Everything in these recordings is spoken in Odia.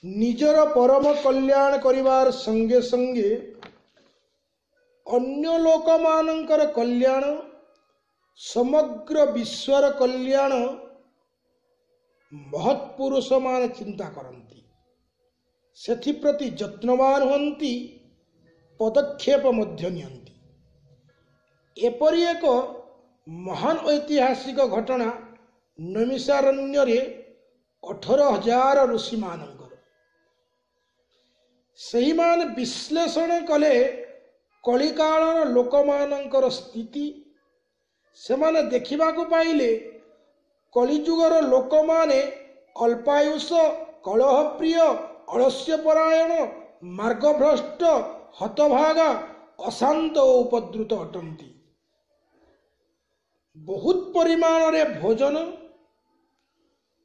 ନିଜର ପରମ କଲ୍ୟାଣ କରିବାର ସଙ୍ଗେ ସଙ୍ଗେ ଅନ୍ୟ ଲୋକମାନଙ୍କର କଲ୍ୟାଣ, ସମଗ୍ର ବିଶ୍ୱର କଲ୍ୟାଣ ମହତ୍ ପୁରୁଷମାନେ ଚିନ୍ତା କରନ୍ତି, ସେଥିପ୍ରତି ଯତ୍ନବାନ ହୁଅନ୍ତି, ପଦକ୍ଷେପ ମଧ୍ୟ ନିଅନ୍ତି। ଏପରି ଏକ ମହାନ ଐତିହାସିକ ଘଟଣା ନୈମିଷାରଣ୍ୟରେ 18,000 ଋଷିମାନଙ୍କର। ସେହିମାନେ ବିଶ୍ଳେଷଣ କଲେ କଳିକାଳର ଲୋକମାନଙ୍କର ସ୍ଥିତି। ସେମାନେ ଦେଖିବାକୁ ପାଇଲେ କଳିଯୁଗର ଲୋକମାନେ ଅଳ୍ପାୟୁଷ, କଳହପ୍ରିୟ, ଅଳସ୍ୟପରାୟଣ, ମାର୍ଗଭ୍ରଷ୍ଟ, ହତଭାଗା, ଅଶାନ୍ତ ଓ ଉପଦ୍ରୁତ ଅଟନ୍ତି। ବହୁତ ପରିମାଣରେ ଭୋଜନ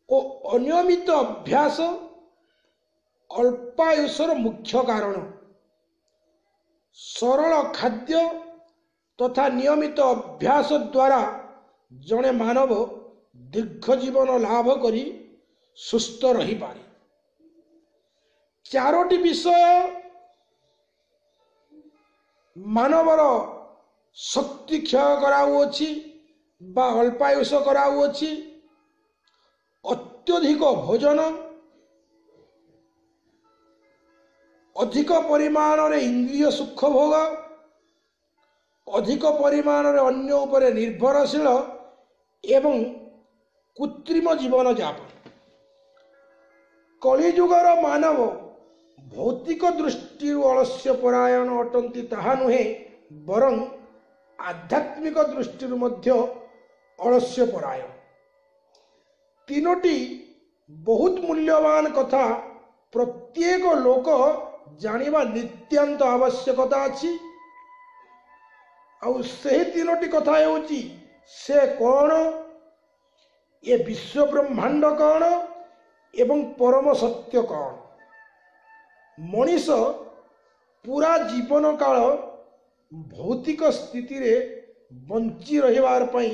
ଓ ଅନିୟମିତ ଅଭ୍ୟାସ ଅଳ୍ପାୟୁଷର ମୁଖ୍ୟ କାରଣ। ସରଳ ଖାଦ୍ୟ ତଥା ନିୟମିତ ଅଭ୍ୟାସ ଦ୍ୱାରା ଜଣେ ମାନବ ଦୀର୍ଘ ଜୀବନ ଲାଭ କରି ସୁସ୍ଥ ରହିପାରେ। ଚାରୋଟି ବିଷୟ ମାନବର ଶକ୍ତି କ୍ଷୟ କରାଉଅଛି ବା ଅଳ୍ପାୟୁଷ କରାଉଅଛି। ଅତ୍ୟଧିକ ଭୋଜନ, ଅଧିକ ପରିମାଣରେ ଇନ୍ଦ୍ରିୟ ସୁଖ ଭୋଗ, ଅଧିକ ପରିମାଣରେ ଅନ୍ୟ ଉପରେ ନିର୍ଭରଶୀଳ ଏବଂ କୃତ୍ରିମ ଜୀବନଯାପନ। କଳିଯୁଗର ମାନବ ଭୌତିକ ଦୃଷ୍ଟିରୁ ଅଳସ୍ୟ ପରାୟଣ ଅଟନ୍ତି ତାହା ନୁହେଁ, ବରଂ ଆଧ୍ୟାତ୍ମିକ ଦୃଷ୍ଟିରୁ ମଧ୍ୟ ଅଳସ୍ୟ ପରାୟଣ। ତିନୋଟି ବହୁତ ମୂଲ୍ୟବାନ କଥା ପ୍ରତ୍ୟେକ ଲୋକ ଜାଣିବା ନିତ୍ୟାନ୍ତ ଆବଶ୍ୟକତା ଅଛି। ଆଉ ସେହି ତିନୋଟି କଥା ହେଉଛି ସେ କ'ଣ, ଏ ବିଶ୍ୱ ବ୍ରହ୍ମାଣ୍ଡ କ'ଣ ଏବଂ ପରମ ସତ୍ୟ କ'ଣ। ମଣିଷ ପୁରା ଜୀବନ କାଳ ଭୌତିକ ସ୍ଥିତିରେ ବଞ୍ଚି ରହିବାର ପାଇଁ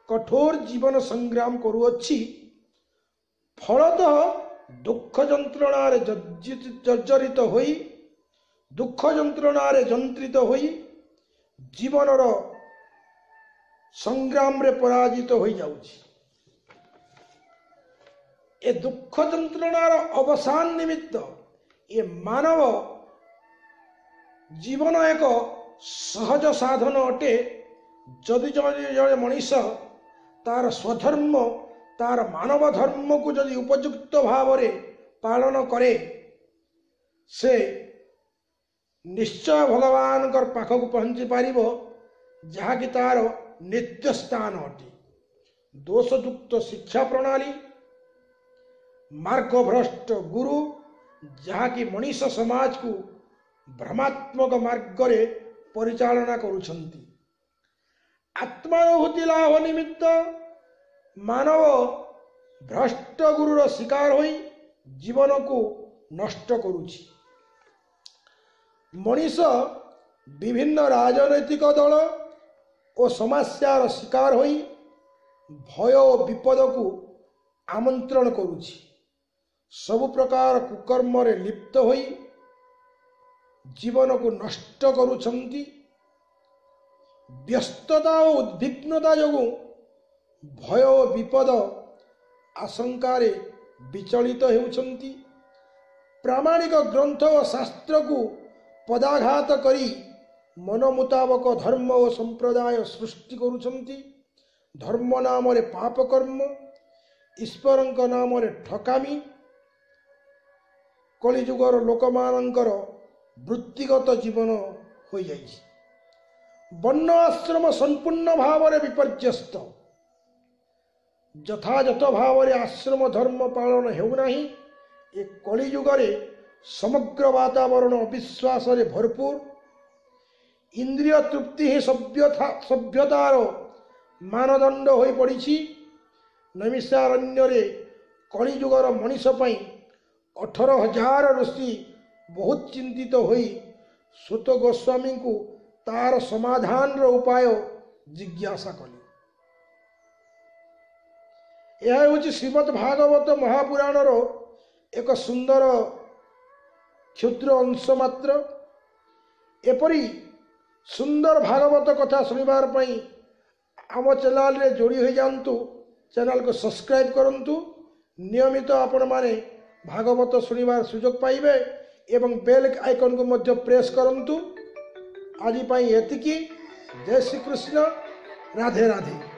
କଠୋର ଜୀବନ ସଂଗ୍ରାମ କରୁଅଛି। ଫଳତଃ ଦୁଃଖ ଯନ୍ତ୍ରଣାରେ ଜର୍ଜରିତ ହୋଇ, ଦୁଃଖ ଯନ୍ତ୍ରଣାରେ ଯନ୍ତ୍ରିତ ହୋଇ ଜୀବନର ସଂଗ୍ରାମରେ ପରାଜିତ ହୋଇଯାଉଛି। ଏ ଦୁଃଖ ଯନ୍ତ୍ରଣାର ଅବସାନ ନିମିତ୍ତ ଏ ମାନବ ଜୀବନ ଏକ ସହଜ ସାଧନ ଅଟେ। ଯଦି ଜଣେ ମଣିଷ ତାର ସ୍ୱଧର୍ମ, ତାର ମାନବ ଧର୍ମକୁ ଯଦି ଉପଯୁକ୍ତ ଭାବରେ ପାଳନ କରେ, ସେ ନିଶ୍ଚୟ ଭଗବାନଙ୍କର ପାଖକୁ ପହଞ୍ଚି ପାରିବ, ଯାହାକି ତାର ନିତ୍ୟ ସ୍ଥାନ ଅଟେ। ଦୋଷଯୁକ୍ତ ଶିକ୍ଷା ପ୍ରଣାଳୀ, ମାର୍ଗଭ୍ରଷ୍ଟ ଗୁରୁ, ଯାହାକି ମଣିଷ ସମାଜକୁ ଭ୍ରମାତ୍ମକ ମାର୍ଗରେ ପରିଚାଳନା କରୁଛନ୍ତି। ଆତ୍ମାନୁଭୂତି ଲାଭ ନିମିତ୍ତ ମାନବ ଭ୍ରଷ୍ଟ ଗୁରୁର ଶିକାର ହୋଇ ଜୀବନକୁ ନଷ୍ଟ କରୁଛି। ମଣିଷ ବିଭିନ୍ନ ରାଜନୈତିକ ଦଳ ଓ ସମସ୍ୟାର ଶିକାର ହୋଇ ଭୟ ଓ ବିପଦକୁ ଆମନ୍ତ୍ରଣ କରୁଛି। ସବୁ ପ୍ରକାର କୁକର୍ମରେ ଲିପ୍ତ ହୋଇ ଜୀବନକୁ ନଷ୍ଟ କରୁଛନ୍ତି। ବ୍ୟସ୍ତତା ଓ ଉଦ୍ବିଗ୍ନତା ଯୋଗୁଁ ଭୟ ଓ ବିପଦ ଆଶଙ୍କାରେ ବିଚଳିତ ହେଉଛନ୍ତି। ପ୍ରାମାଣିକ ଗ୍ରନ୍ଥ ଓ ଶାସ୍ତ୍ରକୁ ପଦାଘାତ କରି ମନ ମୁତାବକ ଧର୍ମ ଓ ସମ୍ପ୍ରଦାୟ ସୃଷ୍ଟି କରୁଛନ୍ତି। ଧର୍ମ ନାମରେ ପାପକର୍ମ, ଈଶ୍ୱରଙ୍କ ନାମରେ ଠକାମି କଳିଯୁଗର ଲୋକମାନଙ୍କର ବୃତ୍ତିଗତ ଜୀବନ ହୋଇଯାଇଛି। ବର୍ଣ୍ଣ ଆଶ୍ରମ ସମ୍ପୂର୍ଣ୍ଣ ଭାବରେ ବିପର୍ଯ୍ୟସ୍ତ। ଯଥାଯଥ ଭାବରେ ଆଶ୍ରମ ଧର୍ମ ପାଳନ ହେଉନାହିଁ। ଏ କଳିଯୁଗରେ ସମଗ୍ର ବାତାବରଣ ଅବିଶ୍ୱାସରେ ଭରପୁର। ଇନ୍ଦ୍ରିୟ ତୃପ୍ତି ହିଁ ସଭ୍ୟତାର ମାନଦଣ୍ଡ ହୋଇପଡ଼ିଛି। ନୈମିଷାରଣ୍ୟରେ କଳିଯୁଗର ମଣିଷ ପାଇଁ 18,000 ଋଷି ବହୁତ ଚିନ୍ତିତ ହୋଇ ସୁତ ଗୋସ୍ୱାମୀଙ୍କୁ ତାର ସମାଧାନର ଉପାୟ ଜିଜ୍ଞାସା କଲେ। ଏହା ହେଉଛି ଶ୍ରୀମଦ୍ ଭାଗବତ ମହାପୁରାଣର ଏକ ସୁନ୍ଦର କ୍ଷୁଦ୍ର ଅଂଶ ମାତ୍ର। ଏପରି ସୁନ୍ଦର ଭାଗବତ କଥା ଶୁଣିବାର ପାଇଁ ଆମ ଚ୍ୟାନେଲରେ ଯୋଡ଼ି ହୋଇଯାଆନ୍ତୁ, ଚ୍ୟାନେଲକୁ ସବସ୍କ୍ରାଇବ୍ କରନ୍ତୁ। ନିୟମିତ ଆପଣମାନେ ଭାଗବତ ଶୁଣିବାର ସୁଯୋଗ ପାଇବେ ଏବଂ ବେଲ୍ ଆଇକନ୍କୁ ମଧ୍ୟ ପ୍ରେସ୍ କରନ୍ତୁ। ଆଜି ପାଇଁ ଏତିକି। ଜୟ ଶ୍ରୀକୃଷ୍ଣ। ରାଧେ ରାଧେ।